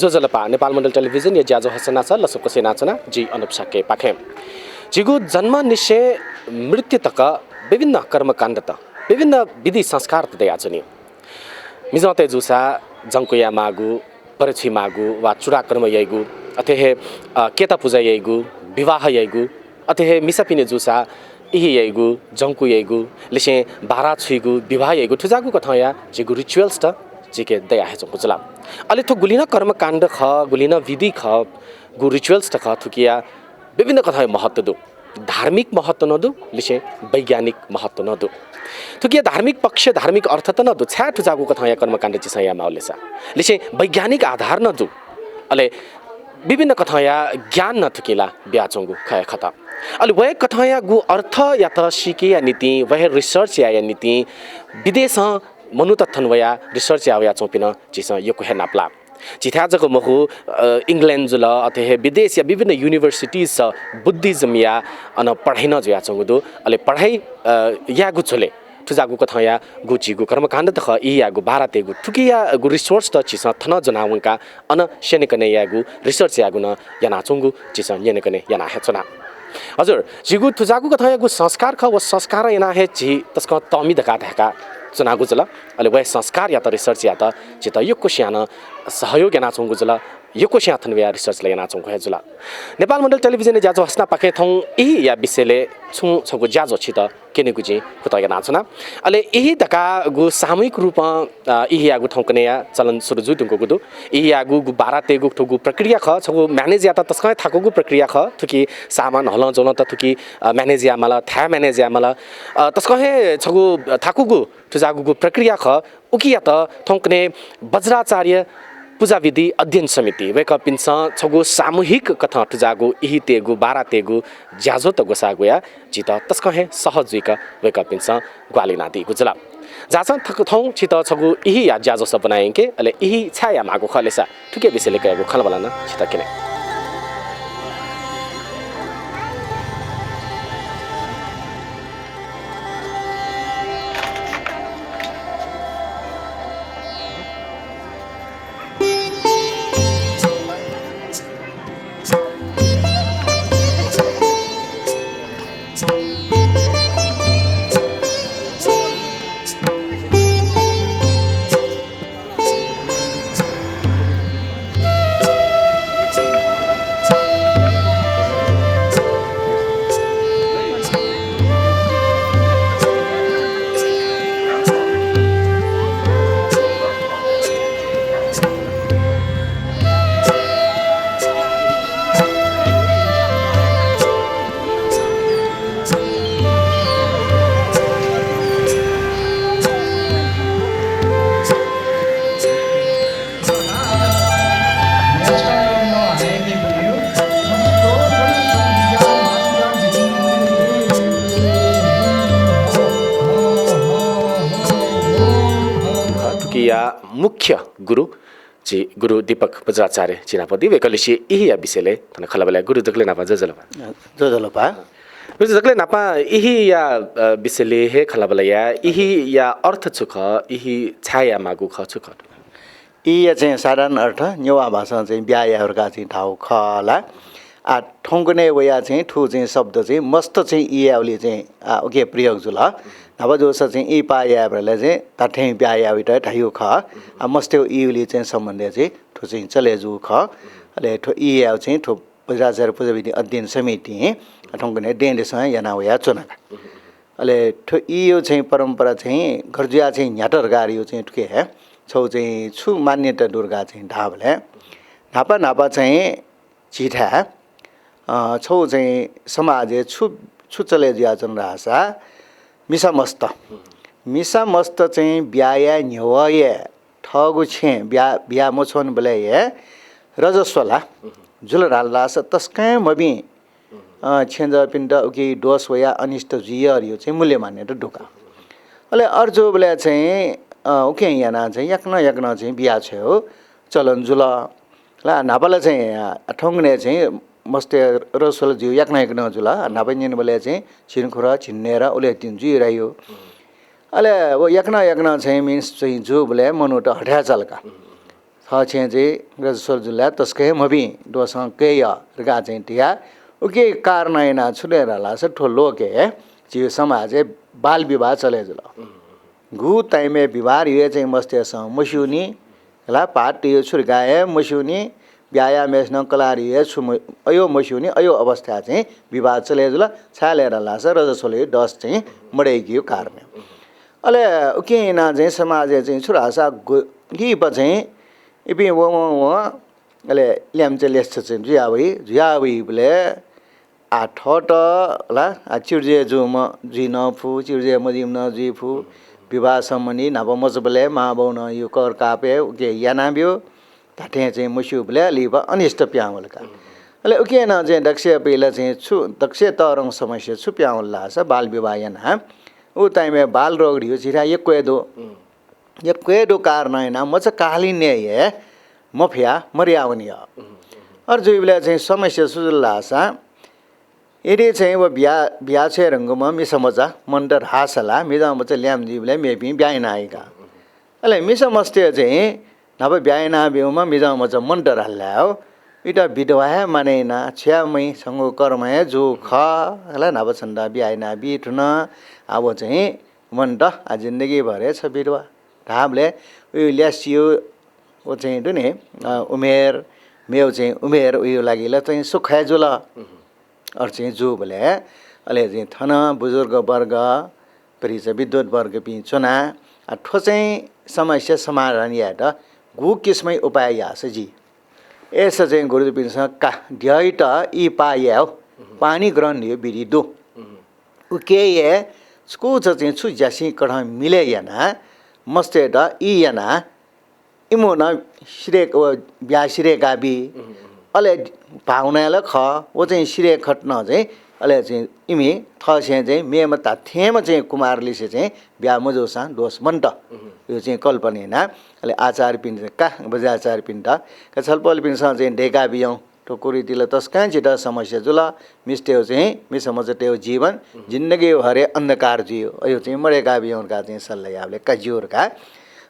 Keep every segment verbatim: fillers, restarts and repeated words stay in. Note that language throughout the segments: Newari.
ज्वजलपा, नेपाल मण्डल टेलिभिजनया ज्याझ्वः हसनाच्वना, लसकुस यानाच्वना, जि अनुप शाक्यपाखें। झीगु जन्मनिसें मृत्यु तक विभिन्न कर्मकाण्डत, विभिन्न विधि संस्कारत दयाच्वनी। मिजंतय् जूसा जंकु यायेमाःगु, परेछुइमाःगु वा चूडाकर्म याइगु, अथे हे, अ, केता पुजा याइगु, विवाह याइगु, अथे हे मिसापिनि जूसा इहि याइगु, जंकु याइगु, लिसें बारा छुइगु, विवाह याइगु, थुजाःगु कथंया झीगु rituals त झीके दया हे च्वंगु जुल। अले थ्व गुलिं नं कर्मकाण्ड खः, गुलिं नं विधि खः, गु rituals त खः, थुकिया विभिन्न कथंया महत्व दु। धार्मिक महत्व नं दु, लिसें वैज्ञानिक महत्व नं दु। थुकिया धार्मिक पक्ष, धार्मिक अर्थ त नं दु, छाय् थुजाःगु कथंया कर्मकाण्ड झीसं यायेमाःगु लेसा। लिसें वैज्ञानिक आधार नं दु। अले विभिन्न कथंया ज्ञान नं थुकिं ला बियाच्वंगु खः हे खत। अले व हे कथंयागु अर्थयात सीकेया निंतिं, व हे research यायेया निंतिं विदेशं मनूत थन वयाः research याः वयाच्वंपिं नं झीसं यक्व हे नापलाः। झीथाय् जक मखु, अ, England जुल, अथे हे विदेशया विभिन्न universities Buddhism या अन पढाइ नं जुयाच्वंगु दु। अले पढाइ, अ, यायेगु झ्वलय् थुजाःगु कथंयागु झीगु कर्मकाण्ड त खः, इहियागु बारातय्गु थुकियागु resource त झीसं थन ज्वनाः वंकाः अन स्यनेकने यायेगु, research यायेगु नं यानाच्वंगु झीसं न्यनेकने याना हे च्वना। हजुर, झीगु थुजाःगु कथंयागु संस्कार खः, व संस्कारं यानाः हे झी तसकं तःमि धकाः धायेका च्वनागु जुल। अले व हे संस्कारयात, research यात झीत यक्वस्यां नं सहयोग यानाच्वंगु जुल, यक्वस्यां थन वयाः research ला यानाच्वंगु हे जुल। नेपाल मण्डल टेलिभिजनया ज्याझ्वः हसनापाखें थौं इहिया विषयलय् छुं छगू ज्याझ्वः छित क्यनेगु जिं कुतः यानाच्वना। अले इहि धकाःगु सामूहिक रूपं, अ, इहियागु थौंकन्हय्या चलन सुरु जुइधुंकूगु दु। इहियागु गु बारातय्गु थुगु प्रक्रिया खः, छगू manage यायेत तसकं हे थाकुगु प्रक्रिया खः। थुकी सामान हलं ज्वलंत थुकी, अ, manage यायेमाल, थाय् manage यायेमाल। अ, तसकं हे छगू थाकुगु थुजाःगु गु प्रक्रिया खः। उकियात थौंकन्हय् वज्राचार्य पुजाविधि अध्ययन समिति वय्कःपिन्सं छगू सामूहिक कथं थुजाःगु इहितय्गु बारातय्गु ज्याझ्वः त ग्वसाः ग्वयाः झीत तसकं हे सहज जुइक वय्कःपिन्सं ग्वाहालि यानादीगु जुल। झासँ थक-, थौं छित छगू इहिया ज्याझ्वः सः ब्वना यंके, अले इहि छाय् यायेमाःगु खः लेसा थुकिया विषयलय् कयागु खँल्हाबल्हा नं छित क्यने। थुकिया मुख्य गुरु झी गुरु दीपक वज्राचार्य झी नाप दी। वय्कःलिसे इहिया विषयलय् थन खँल्हाबल्हा याये। गुरु दकलय् न्हापां ज्वजलपा। ज्वजलपा। गुरु दकलय् न्हापां इहिया, अ, विषयलय् हे खँल्हाबल्हा याये। इहिया अर्थ छु खः, इहि छाय् यायेमाःगु खः, छु खः? इहिया चाहिँ साधारण अर्थ नेवाः भाषां चाहिँ ब्याहा याये धकाः चाहिँ धाःगु खः ला। आ, थौंकन्हय् वयाः चाहिँ थ्व चाहिँ शब्द चाहिँ मस्त चाहिँ इहि यायेबलय् चाहिँ, आ, उकी प्रयोग जुल। न्हापा जूसा चाहिँ इहिपाः याये बलय् चाहिँ धात्थें ब्याहा यायेत धाइगु खः। आ, मस्तय् इहिबलय् चाहिँ सम्बन्धय् चाहिँ थ्व चाहिँ चले जूगु खः। अले थ्व इहि यायेगु चाहिँ थ्व वज्राचार्य पुजाविधि अध्ययन समितिं थौंकन्हय् दँय्‌दसं याना वयाच्वना का। अले थ्व इहिया चाहिँ परम्परा चाहिँ गथे जुयाः चाहिँ न्ह्यात धकाः धइगु चाहिँ थुकी हे छगू चाहिँ छु मान्यता दु धकाः चाहिँ धाःबलय् न्हापा न्हापा चाहिँ झीथाय्, अ, छगू चाहिँ समाजय् छु, छु चले जुयाच्वन धाःसा मिसा मस्त, मिसा मस्त चाहिँ ब्याहा याये न्ह्यवः हे थःगु छेँ ब्याहा, ब्याहा मछ्वःबलय् हे रजस्वला जुल धाल धाःसा तसकं मभिं अ, छेँजःपिन्त उकी दोष वयाः अनिष्ट जुइ धइगु चाहिँ मूल्य मान्यता दु का। अले अथे जूबलय् चाहिँ, अ, उकिं यानाः चाहिँ याकनं याकनं चाहिँ बिया छ्वयेगु चलन जुल। ला न्हापा ला चाहिँ, अ, थौंकन्हय् चाहिँ मस्तय् रजस्वला जुइगु याकनं याकनं जुल। न्हापा न्यनेबलय् चाहिँ झिंखुदँ, झिंन्हय्दँ उलि हे तिनि जुइ धइगु। अले व याकनं याकनं चाहिँ मिन्स चाहिँ जूबलय् मनूत हथाय् चाल का। थःछेँ चाहिँ रजस्वला जुल धाःसा तसकं हे मभिं, दोषं कय् यः धकाः चाहिँ धया। उकिया कारणं यानाः छु दु धाःसा थ्व लोकय् झीगु समाजय् बाल विवाह चले जुल। गु time-य् विवाह धइगु चाहिँ मस्तय्सं मस्यूनि, हला, भाःत धइगु छु धकाः हे मस्यूनि, ब्याहा याःम्हय्सिनं कलाः धइगु हे छु म-, अयो मस्यूनि, अयो अवस्थाय् चाहिँ विवाह चले जुल। छाय् धाःसा रजस्वलाया दोष चाहिँ मदय्केगु कारणं। अले उकिं यानाः चाहिँ समाजय् चाहिँ छु धाःसा गु-, लिपा चाहिँ इपिं वं वं वं अले ल्याय्म्ह ल्यासेत चाहिँ जुया वइ, जुया वइबलय् आ थःत ला, आ चिर्जय जूम्ह जुइ नं फु, चिर्जय मजूम्ह नं जुइ फु। विवाह सम्बन्धी न्हापा मचाबलय् मांबौनं यु कर कापय् उके यानाब्यु धात्थें चाहिँ मस्यूबलय् लिपा अनिष्ट पिहां वल का। अले उकिं यानाः चाहिँ दक्वसिबलय् चाहिँ छु, दक्वसिबलय् तःधंगु समस्या छु पिहां वल धाःसा बाल विवाह यानाः उ time-य् बाल रोग धइगु झीथाय् यक्व हे दु। यक्व हे दु कारणं यानाः मचा काःलिनय् हे मफया मदया वनी। अथे जुइबलय् चाहिँ समस्या छु जुल धाःसा, यदि चाहिँ व बिया, बिया छ्वये धुंकूम्ह मिसा मचा मन्त धाःसा ला मिजं मचा ल्याय्म्ह जुइबलय् मेपिं ब्याहा याना हइका। अले मिसा मस्तय् चाहिँ न्हापा ब्याहा यानाब्यूम्ह मिजं मचा मन्त धाल धाःसा, इमित विधवा हे माने यानाः छुया मइ, छंगु कर्म हे जू खः, हला, न्हापा छन्त ब्याहा यानाबी धुन, आ व चाहिँ मन्त, आ जिन्दगीभर हे छ विधवा धाःबलय् उयो ल्यासेया व चाहिँ दु नि, अ, उमेर, मेगु चाहिँ उमेर उयो लागि ला चाहिँ सुख हे जुल। अथे चाहिँ जूबलय् अले चाहिँ थन बुजुर्ग वर्ग, परिचा विद्वत वर्गपिं च्वनाः, आ, थ्व चाहिँ समस्या समाधान यायेत गु किसिमय् उपाय याःसा जी? अय्सा चाहिँ गुरुजुपिन्सं का द्यःइत ई पाः यायेगु पाणी ग्रहण धइगु विधि दु। उके हे छकूचा चाहिँ छु ज्यासिं कथं मिले यानाः मस्तय्त ई यानाः इमिगु नं सिधय्, व ब्याहा सिधय्काबी। अले भावनाय् ला खः, व चाहिँ सिधय्कत नं चाहिँ, अले चाहिँ इमि थःछेँ चाहिँ मेम्ह धात्थेंम्ह चाहिँ कुमार लिसे चाहिँ ब्याहा मजूसां दोष मन्त। यो चाहिँ कल्पना यानाः अले आचार्यपिन्त का, बज्राचार्यपिन्त का, छलपोलपिन्सं चाहिँ दय्काबियं। थ्व कुरीति ला तसकं झीत समस्या जुल। मिस्तय्गु चाहिँ, मिसा मचातय्गु जीवन जिन्दगीभर हे अन्धकार जुइ। अयो चाहिँ मदय्काबियं धकाः चाहिँ सल्लाह याःबलय् का ज्यू धकाः।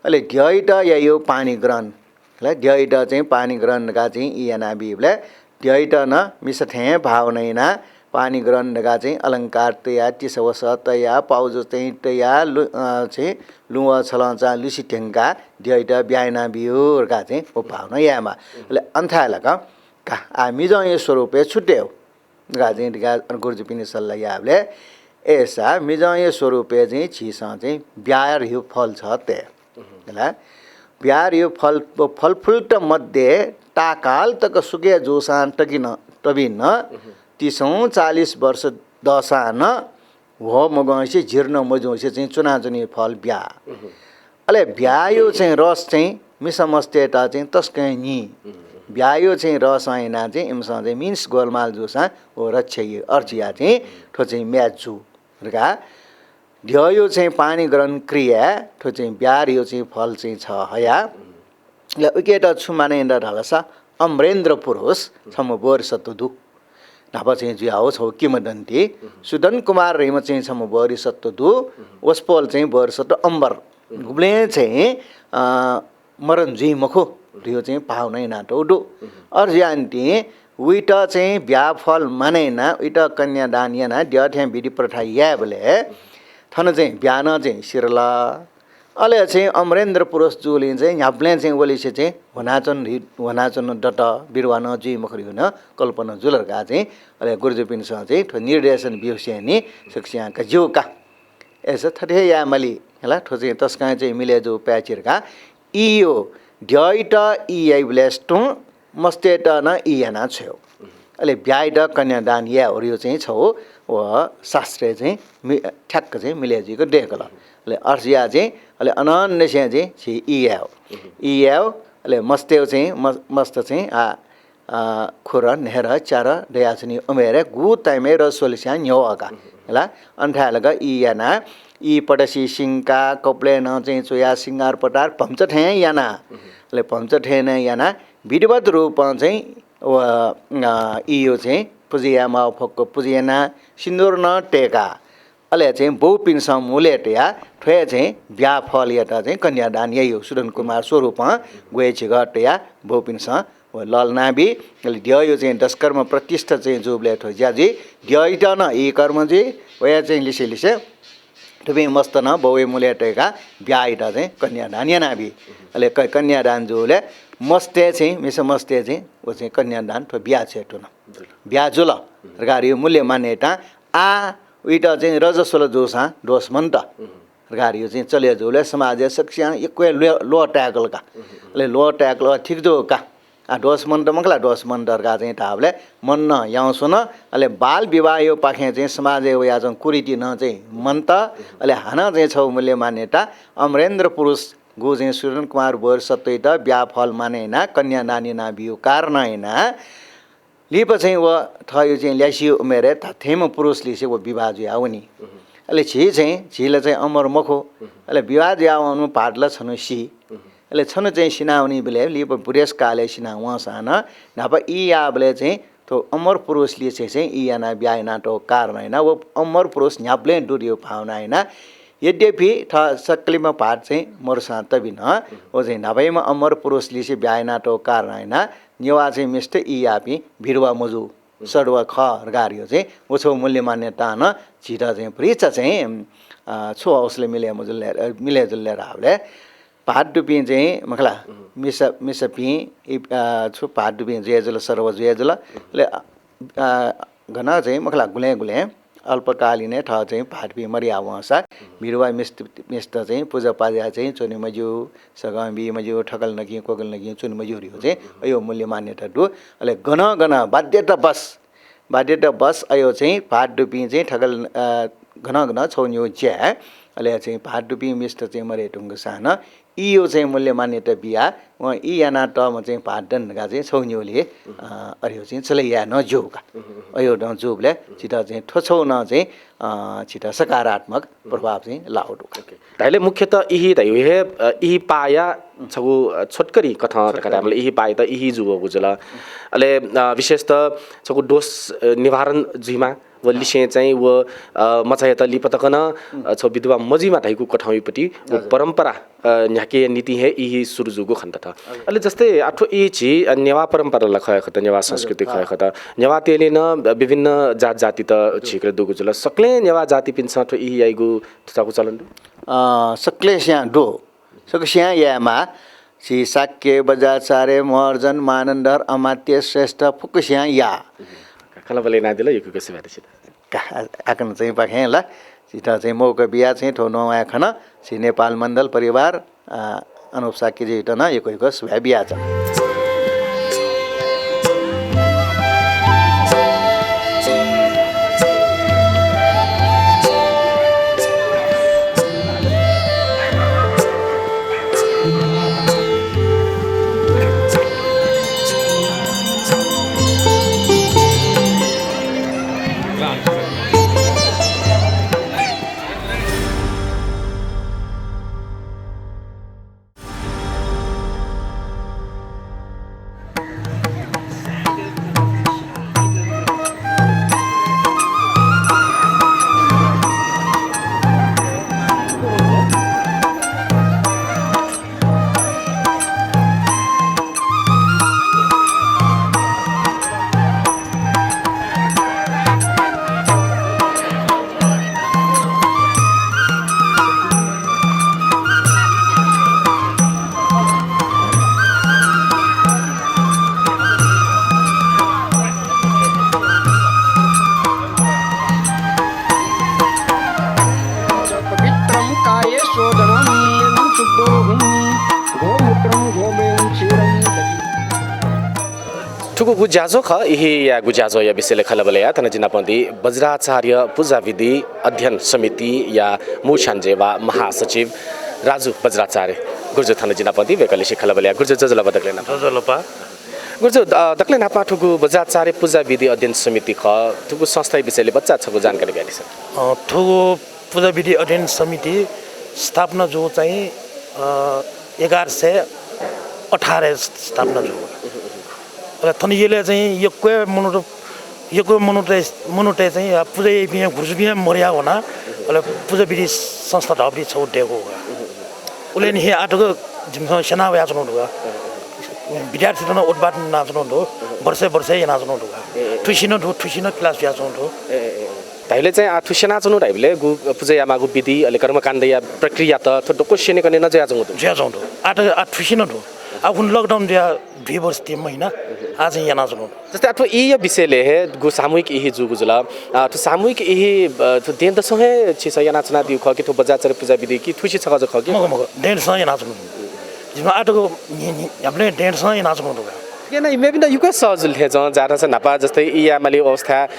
अले द्यःइत याइगु पाणी ग्रहण, हला, द्यःइत चाहिँ पाणी ग्रहण धकाः चाहिँ ई यानाबीबलय् द्यःइत नं मिसा थें हे भावना यानाः पाणी ग्रहण धकाः चाहिँ अलंकार तयाः, तिसा वसः तयाः, पाउजु चाहिँ तयाः, लु-, अ, चाहिँ लुँ व छलंचां लुसि ध्यंकाः द्यःइत ब्याहा यानाबियु धकाः चाहिँ व भावना यायेमाः। अले अन थाय् लाक का, आ मिजंया स्वरूपय् छु तयेगु धकाः चाहिँ धकाः गुरुजुपिनि सल्लाह याःबलय्, अय्सा मिजंया स्वरूपय् चाहिँ झीसं चाहिँ ब्याहा धइगु फल छ तये। हला, ब्याहा धइगु फल, फलफुलत मध्ये ताःकाल तक सुखे जूसां तकिन, तबिन, तिसौं चालिस वर्ष दःसां नं ह्वः मगंसे, जीर्ण मजूसे चाहिँ च्वनाच्वनीगु फल ब्याहा। अले ब्याहाया चाहिँ रस चाहिँ मिसा मस्तय्त चाहिँ तसकं निं। ब्याहाया चाहिँ रसं यानाः चाहिँ इमिसं चाहिँ मिन्स गोलमाल जूसां व रक्षा याइ, अथे जुयाः चाहिँ थ्व चाहिँ match जू धकाः द्यःया चाहिँ पाणी ग्रहण क्रियाय् थ्व चाहिँ ब्याहा धइगु चाहिँ फल चाहिँ छ हया। ल, उकेत छु माने यात धाःसा अमरेन्द्र पुरुष छम्ह बोधिसत्व दु। न्हापा चाहिँ जुयाव छगू किंवदन्ती। सुदन कुमार धइम्ह चाहिँ छम्ह बोधिसत्व दु। वसपोल चाहिँ बोधिसत्व अम्बर। गुबलें चाहिँ, अ, मरण जुइ मखु धइगु चाहिँ भावना यानातःगु दु। अथे जुयानिंतिं उइत चाहिँ ब्याहा फल माने यानाः उइत कन्यादान यानाः द्यः थें विधि प्रथा यायेबलय् थन चाहिँ ब्याहा नं चाहिँ सिधल। अले चाहिँ अमरेन्द्र पुरुष जुलिं चाहिँ न्ह्याबलें चाहिँ वलिसे चाहिँ ह्वनाच्वन, ह्वनाच्वन दत, विधवा नं जुइ मखु धइगु नं कल्पना जुल धकाः चाहिँ अले गुरुजुपिन्सं चाहिँ थ्व निर्देशन ब्यूसेंलि सकसियां का ज्यू का। अय्सा थथे हे यायेमाली, हला, थ्व चाहिँ तसकं चाहिँ मिले जूगु पाय्छि धकाः ईया, द्यःइत ई याइबलय् तुं मस्तय्त नं ई यानाः छ्वयेगु। अले ब्याहाइत कन्यादान यायेगु धइगु चाहिँ छगू व शास्त्रय् चाहिँ मि-, ठ्याक्क चाहिँ मिले जुइक दय्कल। अले अथे जुयाः चाहिँ अले अनंनिसें चाहिँ झी ई यायेगु। ई यायेगु, अले मस्तय् चाहिँ म-, मस्त चाहिँ आ, अ, खुर, न्हय्र, च्यार दयाच्वनीगु उमेरय् गु time-य् रजस्वलास्यां न्ह्यः का। हला, अन थाय् लाक ई यानाः, ई पटसी सिंकाः, कपालय् नं चाहिँ च्वयाः, सिंगार पटार भम्चा थें यानाः, अले भम्चा थें नं यानाः, विधिवत रूपं चाहिँ व, अ, ईया चाहिँ पुजा यायेमाःगु फक्व पुजा यानाः, सिन्दुर नं तय्काः, अले चाहिँ बौपिन्सं मुलय् तयाः थ्व हे चाहिँ ब्याहा फलयात चाहिँ कन्यादान याइ। सुदन कुमार स्वरूपं ग्वय् झिगः तयाः बौपिन्सं व लःल्हानाबी। अले द्यःया चाहिँ दशकर्म प्रतिष्ठा चाहिँ जूबलय् थ्व ज्या जुइ। द्यःयात नं ई कर्म जुइ। वया चाहिँ लिसे लिसे थुपिं मस्त नं बौया मुलय् तय्काः ब्याहायात चाहिँ कन्यादान यानाबी। अले क-, कन्यादान जूबलय् मस्तय् चाहिँ, मिसा मस्तय् चाहिँ व चाहिँ कन्यादान थ्व ब्याहा छ्वये धुन। ब्याहा जुल धकाः धइगु मूल्य मान्यतां आः उइत चाहिँ रजस्वला जूसां दोष मन्त धकाः धइगु चाहिँ चले जूबलय् समाजय् सकसियां यक्व हे ल्वः, ल्वः ताय्कल का। अले ल्वः ताय्कल, ठीक जू का। आ, दोष मन्त मखु ला, दोष मन्त धकाः चाहिँ धाःबलय् मन्त नं याउँस्वन। अले बाल विवाहयापाखें चाहिँ समाजय् वयाच्वंगु कुरीति नं चाहिँ मन्त। अले हानं चाहिँ छगू मूल्य मान्यता अमरेन्द्र पुरुष गु चाहिँ सुदन कुमार बोधिसत्वयात ब्याहा फल मानय् यानाः कन्यादान यानाबीगु कारणं यानाः लिपा चाहिँ व थःगु चाहिँ ल्यासेया उमेरय् धात्थेंम्ह पुरुषलिसे व विवाह जुयाः वनी। अले झी चाहिँ, झी ला चाहिँ अमर मखु। अले विवाह जुयाः वंम्ह भाःत ला छन्हु सी। अले छन्हु चाहिँ सिनावनीबलय् लिपा बुढेसकालय् सिना वंसां नं न्हापा ई याःबलय् चाहिँ थ्व अमर पुरुषलिसे चाहिँ ई यानाः ब्याहा यानातःगु कारणं यानाः व अमर पुरुष न्ह्याबलें दु धइगु भावना यानाः यद्यपि थः सकलेम्ह भाःत चाहिँ मरुसां तबि नं व चाहिँ न्हापायाम्ह अमर पुरुषलिसे ब्याहा यानातःगु कारणं यानाः नेवाः चाहिँ मिस्त ई याःपिं बिरुवा मजू, सरुवा खः धकाः धइगु चाहिँ व छगू मूल्य मान्यतां नं झीत चाहिँ भतिचा चाहिँ, अ, छु हौसला मिले मजुल ले, अ, मिले जुल ले धाःबलय् भाःत दुपिं चाहिँ मखु ला, मिसा, मिसापिं, इ, अ, छु भाःत दुपिं जुया जुल, सरुवा जुया जुल। अले, अ, अ, गन चाहिँ मखु ला, गुलें गुलें अल्पकालीन हे थः चाहिँ भाःतपिं मदया वंसा बिरुवा मिस्त, मिस्त चाहिँ पुजापाजा चाहिँ च्वने मज्यू, सगं बी मज्यू, थकल नकिं क्वकल नकिं च्वने मज्यू धइगु चाहिँ अयो मूल्य मान्यता दु। अले गनं गनं बाध्यतावश, बाध्यतावश अयो चाहिँ भाःत दुपिं चाहिँ थकल, अ, गनं गनं छगू निगू ज्या, अले चाहिँ भाःत दुपिं मिस्त चाहिँ मदये धुंकूसां नं ईयो चाहिँ मूल्य मान्यता बियाः वं ई यानातःम्ह चाहिँ भाःत दनि धकाः चाहिँ छगू निगू ले, अ, अयो चाहिँ चले याये नं ज्यू का। अयो नं जूबलय् झीत चाहिँ थ्व छगू नं चाहिँ, अ, झीत सकारात्मक प्रभाव चाहिँ लाःगु दु का। OK। धाइले मुख्यतः इहि धाइगु हे, अ, इहि पाया छगू, अ, छोटकरी कथं धकाः धायेमाल, इहि पायात इहि जूगु जुल। अले, अ, विशेषतः छगू दोष, अ, निवारण जुइमा व लिसें चाहिँ व, अ, मचायात लिपा तक नं, अ, छगू विधवा मजुइमा धाइगु कथंयापट्टि व परम्परा, अ, न्ह्याकेया निंतिं हे इहि सुरु जूगु खनेदत। अले जस्तै आः थ्व इहि झी, अ, नेवाः परम्परा ला खः खत, नेवाः संस्कृति खः खत। नेवाःतय्‌लि नं विभिन्न जात जातित झीके दुगु जुल। सकलें नेवाः जातिपिन्सं थ्व इहि याइगु थुजाःगु चलन दु? अ, सकलेस्यां दु। सकसियां यायेमाः। झी शाक्य, बज्राचार्य, महर्जन, मानन्धर, अमात्य, श्रेष्ठ फुक्कसियां या। खँल्हाबल्हा यानादिल, यक्व यक्व सुभाय् दु छित। का, आकन चाहिँ पाखें ला, झीत चाहिँ मौका बिया चाहिँ थ्व नवाये खन, झी नेपाल मण्डल परिवार, अ, अनुप शाक्यजुयात नं यक्व यक्व सुभाय् बियाच्वना। पवित्रं काये शोधनं शुद्धोऽहं गोमूत्रं गोमयं क्षीरं दधि। थुगु गु ज्याझ्वः खः, इहि यायेगु ज्याझ्वःया विषयलय् खँल्हाबल्हा याये थन जि नाप दी वज्राचार्य पूजा विधि अध्ययन समितिया मू छ्याञ्जे वा महासचिव राजु वज्राचार्य गुरुजु थन जि नाप दी, वय्कःलिसे खँल्हाबल्हा याये। गुरुजु ज्वजलपा, दकलय् न्हापां। ज्वजलपा। गुरुजु, अ, दकलय् न्हापां थुगु वज्राचार्य पूजा विधि अध्ययन समिति खः, थुगु संस्थाया विषयलय् भचा छकू जानकारी बियादिसँ। अ, थुगु पूजा विधि अध्ययन समिति स्थापना जूगु चाहिँ, अ, एघार सय अठार स्थापना जूगु। अले थन यलय् चाहिँ यक्व हे मनूत यक्व मनूतय्, मनूतय् चाहिँ, अ, पुजा याइपिं गुरुजुपिं मदया वना, अले पुजा विधि संस्था धःपिं छगू दय्कू का। उले निहे आतक जिमिसं स्यना वयाच्वनु दु का। विद्यार्थीत नं उत्पादन यानाच्वनु दु, वर्षे वर्षे यानाच्वनु दु का। थुसि नं दु, थुसि नं class जुयाच्वनु दु। धाइबलय् चाहिँ आ थुसि यानाच्वनु धाइबलय् गु पुजा यामाःगु विधि, अले कर्मकाण्डया प्रक्रियात थ्व दक्व स्यनेकने नं जुयाच्वंगु दु। जुयाच्वंगु दु। आतक आ थुसि नं दु। आ उखुन्हु lockdown जुया दुई वर्ष तीन महिना, आ चाहिँ यानाच्वनु दु। जस्तै आ थ्व ईया विषयलय् हे गु सामूहिक ई जूगु जुल। आ, थ्व सामूहिक ई, अ, थ्व दँय्‌दसं हे छिसं यानाच्वनादीगु खः कि थ्व बज्राचार्य पुजा विधि कि थुसि छकः जक खः कि? मखु, मखु, दँय्‌दसं यानाच्वनु। जिमिसं आतक न्हि-, न्हि-, न्ह्याबलें दँय्‌दसं यानाच्वनु दु का। थुकिं यानाः मेपिन्त यक्व सहज जुल थें च्वं, जाःथासय् न्हापा जस्तै ई यायेमाली अवस्था, अ,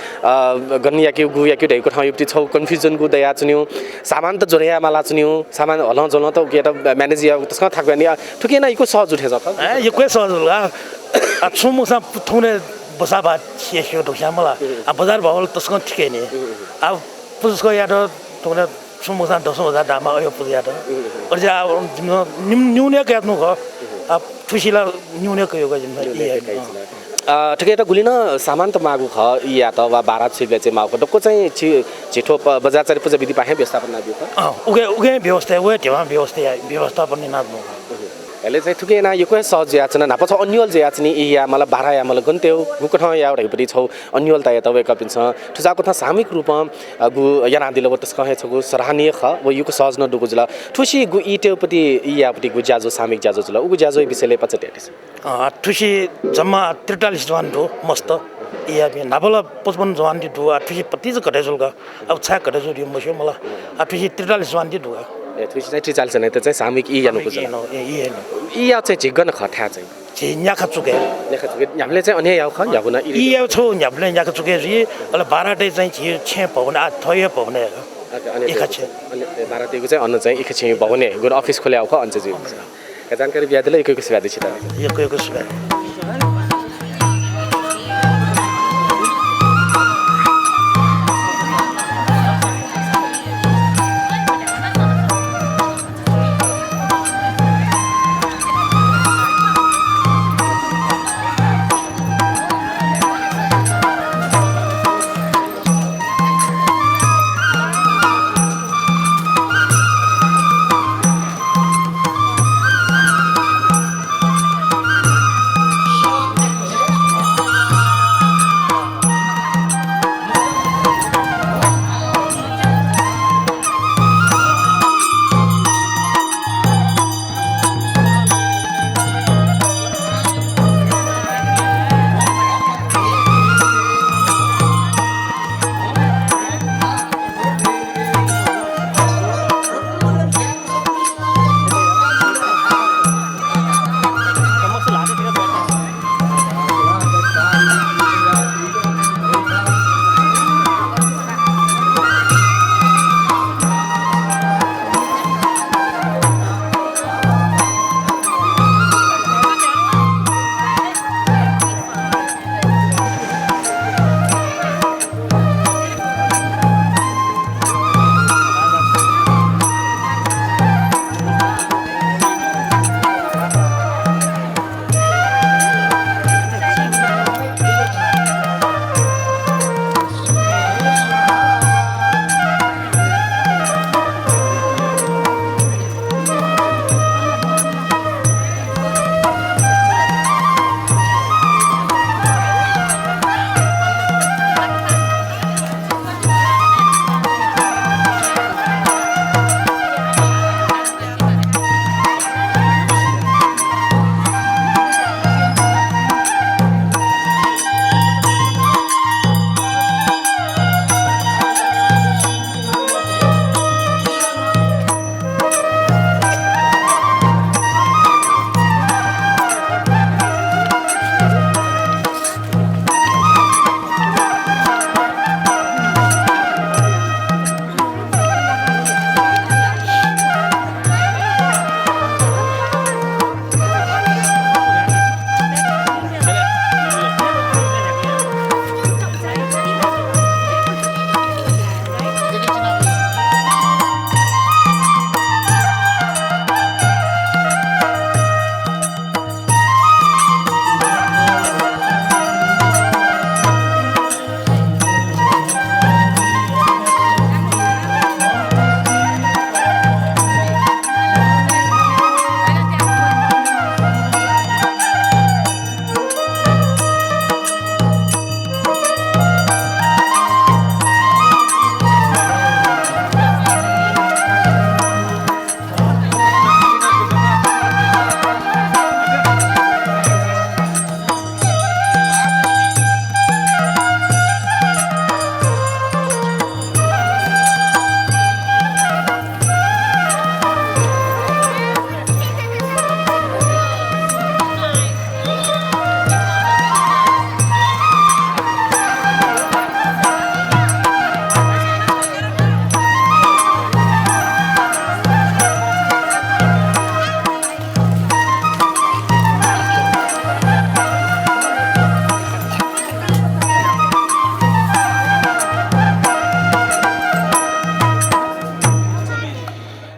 गन याकेगु, याकेगु धइगु थौं यक्व थौं confusion गु दयाच्वनीगु, सामान त ज्वरे यायेमालाच्वनीगु, सामान हलं ज्वलं त उकियात manage यायेगु तसकं थाकु यानि, अ, थुकिं यानाः यक्व सहज जुल थें च्वं। ए, यक्व सहज जुल का। आ, छुं मखुसां थौंकन्हय् बसा भाः स्यू धुंकूसां मला। आ, बजार भाः वल तसकं थिकय् नि। आ, पुजा छकः यायेत थौंकन्हय् छुं मखुसां दसौं हजार दांम्ह अय् पुजा यायेत। अले आ, जिमिसं निम-, न्यून हे कयाच्वनु खः। आ, थुसि ला न्यून हे कयागु जिमिसं ई याये। अ, थुकियात गुलि नं सामान त माःगु खः, ई यायेत वा भारा छुइबलय् चाहिँ माःगु खः। दक्व चाहिँ छि, झी थ्व प-, बज्राचार्य पुजा विधिपाखें व्यवस्थापन यानादीगु खः। अँ, उके, उके व्यवस्था, व हे ध्यबा व्यवस्था या, व्यवस्थापन यानादीगु खः। अले चाहिँ थुकिं यानाः यक्व हे सहज जुयाच्वन, न्हापा छगू अन्योल जुयाच्वनी, ई यायेमाल, भारा यायेमाल, गन तयेगु, गुकथं यायेगु धइगुपति छगू अन्योलतायात वय्‌कःपिन्सं थुजाःकथं सामूहिक रूपं, अ, गु यानादिल, व तसकं हे छगू सराहनीय खः, व यक्व सहज नं दुगु जुल। थुसि गु ई तयेगुपति, ई यायेगुपति गु ज्याझ्वः, सामूहिक ज्याझ्वः जुल, उगु ज्याझ्वःया विषयलय् पचा धयादिसँ। अ, थुसि जम्मा त्रितालिस जवान दु, मस्त। ई याःपिं न्हापा ला पचपन्न जवान दु, आ, थुसि पतिचा घटे जुल का। अब छाय् घटे जुल मस्यू मला। आ, थुसि त्रितालिस जवान दु का। ए, थुसि चाहिँ त्रिचालिस जनायात चाहिँ सामूहिक ई यानागु जुल। ई यानागु, ए, ई यानागु। ई याःगु चाहिँ झी गन खः थाय् चाहिँ? झी न्याखा चुकय्। न्याखा चुकय्। न्ह्याबलें चाहिँ अन हे याःगु खः, न्ह्यागु नं ई। ई याःगु छगू न्ह्याबलें न्याखा चुकय् जुइ, अले भारातय् चाहिँ झी छेँय् भवनय्, आ, थ्व हे भवनय् याःगु। अच्छा, अन इखा छेँ। अन, ए, भारातय्‌गु चाहिँ अन चाहिँ इखा छेँया भवनय्, गुण office खोले याःगु खः, अन चाहिँ जुइ। जानकारी बियादिल, यक्व यक्व सुभाय् दु छितः। यक्व यक्व सुभाय्।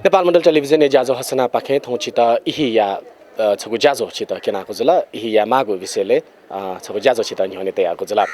नेपाल मण्डल टेलिभिजनया ज्याझ्वः हसनापाखें थौं छित इहिया, अ, छगू ज्याझ्वः छित क्यनागु जुल। इहिया माःगु विषयलय्, अ, छगू ज्याझ्वः छित न्ह्यःने तयागु जुल। अ,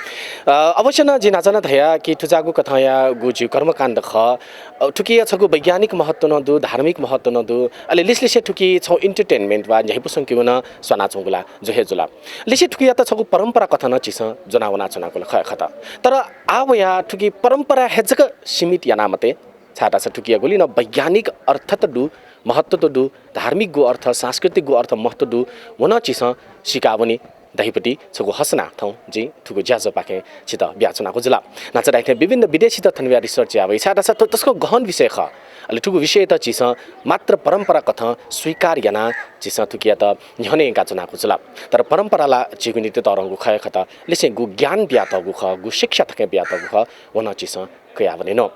अवश्य नं जिं न्हाचः नं धया कि थुजाःगु कथंयागु ज्यू कर्मकाण्ड खः। अ, थुकिया छगू वैज्ञानिक महत्व नं दु, धार्मिक महत्व नं दु। अले लिसलिसे थुकी छौ entertainment वा न्ह्याइपुसेंकेगु नं स्वानाच्वंगु ला जू हे जुल। लिसे थुकियात छगू परम्परा कथं नं झीसं ज्वना वनाच्वनागु ला खः खत। तर आः वयाः थुकी परम्परा हे जक सीमित याना मते, छाय्धाःसा थुकियागुलि नं वैज्ञानिक अर्थत दु, महत्वत दु, धार्मिकगु अर्थ, सांस्कृतिकगु अर्थ महत्व दु, व नं झीसं सीकावनी धइपति छगू हसना थौं जिं थुगु ज्याझ्वःपाखें छित बियाच्वनागु जुल। न्हाचः धाइथें विभिन्न विदेशीत थन वयाः research याः वइ, छाय्धाःसा थ्व तसकं गहन विषय खः। अले थुगु विषयत झीसं मात्र परम्परा कथं स्वीकार यानाः झीसं थुकियात न्ह्यःने यंकाच्वनागु जुल। तर परम्परा ला झीगु निंतिं तःधंगु खः हे खत, लिसें गु ज्ञान बियातःगु खः, गु शिक्षा थकें बियातःगु खः, व नं झीसं कयावनेनु।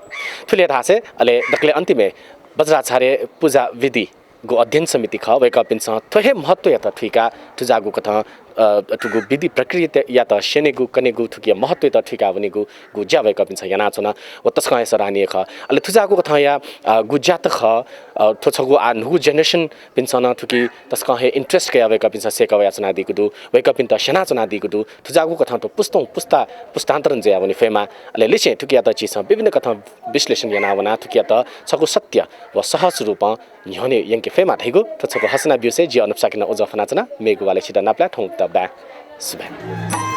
थुलि धासें अले दकलय् अन्तिमय् वज्राचार्य पूजा विधिगु अध्ययन समिति खः, वय्कःपिन्सं थ्व हे महत्वयात थुइकाः थुजाःगु कथं, अ, थुगु विधि प्रक्रियायात स्यनेगु, कनेगु, थुकिया महत्वयात थुइकावनेगु गु ज्या वय्कःपिन्सं यानाच्वन। व तसकं हे सराहनीय खः। अले थुजाःगु कथंया, अ, गु ज्यात खः, अ, थ्व छगू आः न्हूगु generation पिन्सं नं थुकी तसकं हे interest कयाः वय्कःपिन्सं सय्का वयाच्वनादीगु दु, वय्कःपिन्त स्यनाच्वनादीगु दु। थुजाःगु कथं थ्व पुस्तौं पुस्ता पुस्तान्तरण जुयावने फयेमा। अले लिसें थुकियात झीसं विभिन्न कथं विश्लेषण याना वनाः थुकियात छगू सत्य व सहज रूपं न्ह्यःने यंके फयेमा धइगु थ्व छगू हसना ब्यूसें जि अनुप शाक्यं ओजं फ्वनाच्वना। मेगु वालय् छित नापलाये। थौंकन्हय् बाय्। सुभाय्।